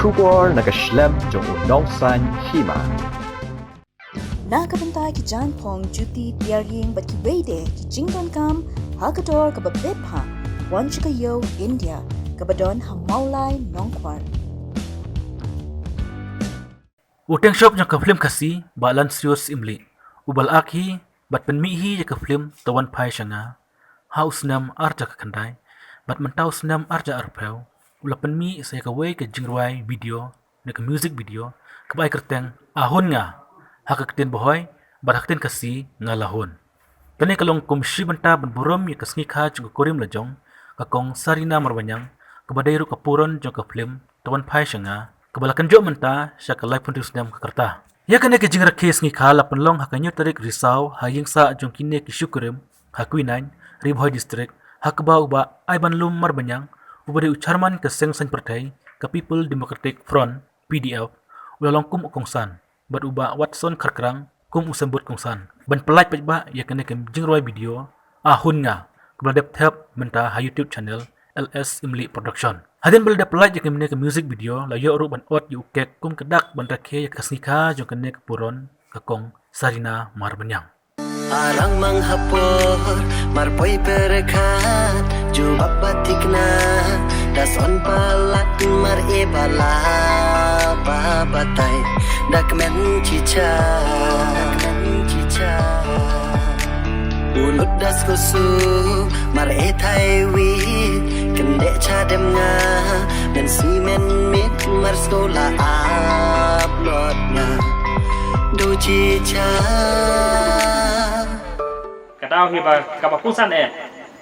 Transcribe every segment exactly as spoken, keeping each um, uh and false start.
Khubor na ka shlem jong u nongsan hima. Na ka bynta ki jaiñphong, juti, tiar ïing bad kiwei de ki jingdonkam ha ka dor kaba bit bha, wan sha ka ïew India kaba don ha Mawlai Nongkwar. U teng shop jong ka film Khasi, Bah Lancius Imli, u ba la ak hi bad pynmih hi ïa ka film To Wan Phai Sha Nga ha u snem ar hajar khatkhyndai, bad mynta u snem ar hajar arphew u la pynmih sa ïa kawei ka jingrwai video, ne ka music video, kaba ai kyrteng A Hun Nga, ha ka ktien Bhoi bad ha ka ktien Khasi Nga La Hun. Kane ka long kum shi bynta ban burom ïa ka sngi kha jong ka kurim la jong ka Kong Sarina Marbaniang, kaba dei ruh ka puron jong ka film To Wan Phai Sha Nga, kaba la kynjoh mynta sha ka laiphew hynriew snem ka rta. Ïa kane ka jingrakhe sngi kha la pynlong ha ka hynñiew tarik Risaw ha ïing sah jong kine ki shu kurim ha Kwinain, Ri Bhoi District, ha kaba u Bah Aibanlum Marbaniang, uba dei u Chairman ka Seng Saiñ Pyrthei ka People Democratic Front, P D F, u la long kum u kongsan, bad u Bah Watson Kharkrang kum u symbud kongsan, ban pyllait paidbah ïa kane ka jingrwai video A Hun Nga, kaba la dep thep mynta ha YouTube channel L S Imli Production. Hadien ba la dep pyllait ïa kane ka music video, la ïoh ruh ban ot ïa u kek kum ka dak ban rakhe ïa ka sngi kha jong kane ka puron ka Kong Sarina Marbaniang. Arang mang hapor, mar poi perkhat, jubab batik na, das on palat mar e bala, ba batai, dak men chicha, dak men chicha. Ulut das kusu, mar e thai wi, kende chadem nga, men si men mit, mar skola ap lot nga. Do chicha. Ka daw hi ba kaba kongsan eh,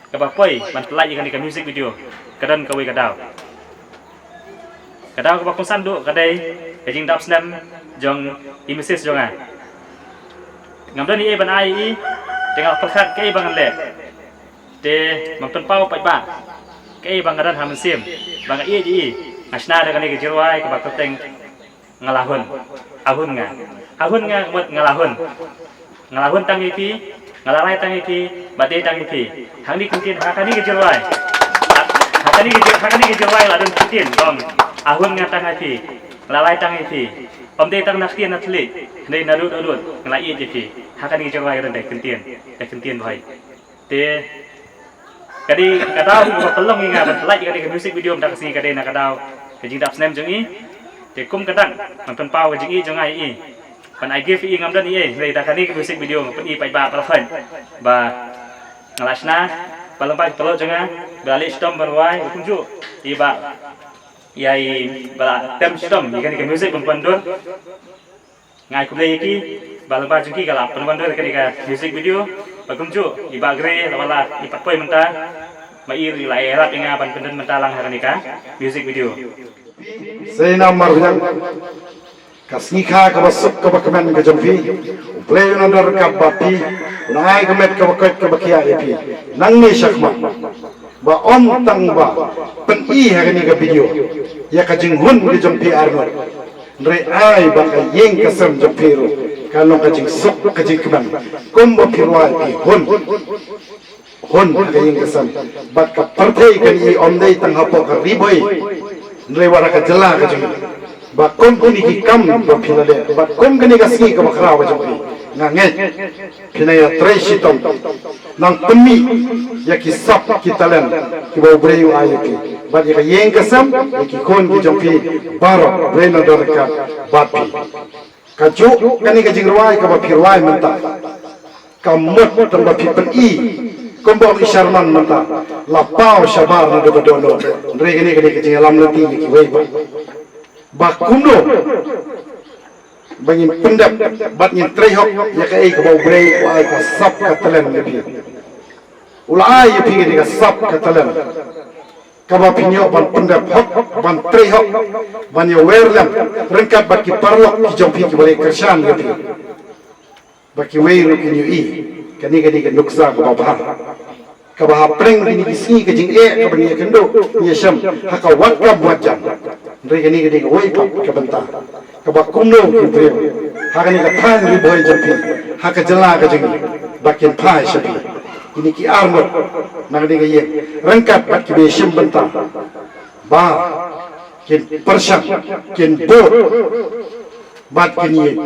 kaba poi ban pyllait ïa kane ka music video, ka don kawei ka daw. Ka daw kaba kongsan duh ka dei ka jingdap snem jong i misis jong nga. Ngam don ei ei ban ai i, te nga la pyrkhat kaei ba ngan leh. Te ngam pynpaw paidbah kaei ba nga don ha mynsiem, ba nga ïeit ïa i, nga shna da kane ka jingrwai kaba kyrteng Nga La Hun. A Hun Nga. A Hun Nga ka mut nga la hun. Nga la hun tang ïa phi, nga la rai tang ïa phi, bad dei tang ïa phi. Hangne kyntien, ha kane ka jingrwai. Ha, ha kane ka jing-, ha kane ka jingrwai la don kyntien, dong. A Hun Nga tang ïa phi, nga la rai tang ïa phi. Ym dei tang na ktien na thylliej, hynrei naduh naduh nga la ïeit ïa phi. Ha kane ka jingrwai ka don da kyntien, da kyntien Bhoi. Te ka dei ka daw kaba pynlong ïa nga ban pyllait ïa kane ka music video mynta ka sngi, ka dei na ka daw ka jingdap snem jong i. Te kum ka dak, ngan pynpaw ka jingïeit jong nga ïa i, ban ai gift ïa i, ngam don ei ei, hynrei da kane ka music video nga pyni paidbah baroh ba nga la shna, ba lyngba ki paralok jong nga ba la leh shitom ban rwai, ba kumjuh i Bah, ïa i Bah la tem shitom ïa kane ka music ban pyndur. Nga ai khublei ïa ki ba lyngba jong ki ka la pynwandur ïa kane ka music video. Ba kumjuh i Bah Gre, la wala i pat poi mynta, ba i ruh i la ïarap ïa nga ban pyndon mynta lang ha kane ka music video. Sarina Marbaniang, ka sngi kha kaba suk kaba kmen ka jong phi, U Blei un nang don ryngkat bad phi, un ai ka met kaba koit kaba khiah ïa phi nangne shakhmat. Ba ym tang ba pyni ha kane ka video ïa ka jinghun ka jong phi arngut, hynrei ai ba ka ïing ka sem jong phi ruh kan long ka jingsuk ka jingkmen, kumba phi rwai phi hun, hun ha ka ïing ka sem. Bad ka pyrthei kan i ym dei tang hapoh ka Ri Bhoi, hynrei wat ha ka jylla ka jong i. Ba kum kine ki kam ba phi la leh, bad kum kane ka sngi kaba khraw ka jong phi, nga ngeit phin nang ïatrei shitom, nang pynmih ïa ki sap ki talent kiba U Blei u ai ïa phi, bad ïa ka ïing ka sem, ïa ki khun ki jong phi baroh, U Blei un nang don ryngkat bad phi. Kajuh kane ka jingrwai kaba phi rwai mynta, kam mut tang ba phi pyni kumba ong i Sharman mynta, la paw shabar naduh ba dohnud. Hynrei kane ka dei ka jingïalam lynti ïa kiwei pat. Ba kumno ba ngin pyndep bad ngin trei hok ïa kaei kaba U Blei u ai ka sap ka talent ïa phi. U la ai ïa phi kane ka sap ka talent kaba phin ïoh ban pyndep hok, ban trei hok, ban ïawer lem ryngkat bad ki paralok ki jong phi kiba leh kyrshan ïa phi. Ba kiwei ruh kin ïohi kane ka dei ka nuksa kaba bha, kaba hapdeng kine ki sngi ka jingeh kaba ngi ïakynduh ngi ïashem ha ka wat kam wat jam. Hynrei kane ka dei kawei pat ka bynta kaba kumno ki briew ha kane ka thaiñ Ri Bhoi jong phi, ha ka jylla ka jong ngi, ba kin phai sha phi kine ki arngut na kane ka ïing ryngkat bad kiba ïashim bynta. Ba kin pyrshang, kin bud, bad kin ïeit.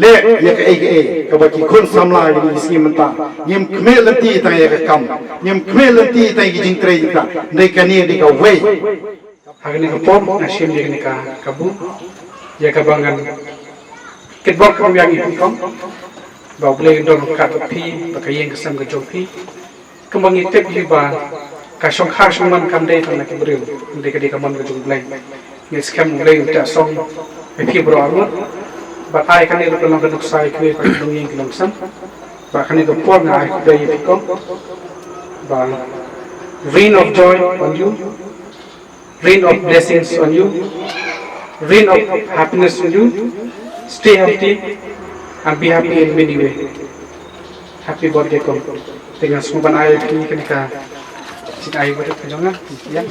Leh ïa kaei kaei kaba ki khun samla ïa ki sngi mynta. Ngim khmih lynti tang ïa ka kam, ngim khmih lynti tang ïa ki jingtrei jingktah. Dei kane dei kawei. Ha kane ka por nga shim ïa kane ka kabu ïa kaba ngan kitbok ïa phi kum ba U Blei un don ryngkat bad phi, bad ka ïing ka sem ka jong phi. Kumba ngi tip hi ba ka shongkha shongman kam dei tang na ki briew, dei ka dei ka mon ka jong U Blei. Ngi skhem U Blei un teh song ïa phi baroh arngut. Bad ai kane ruh ka long ka nuksa ïa kiwei pat ki longïing ki longsem. Bad kane ka por nga ai khublei ïa phi kum ba rain of joy on you, rain of blessings on you, rain of happiness on you. Stay healthy and be happy in many way. Happy birthday kum. Te nga sngewbha ban ai ïa phi kane ka jingai birthday ka jong nga. Ïa.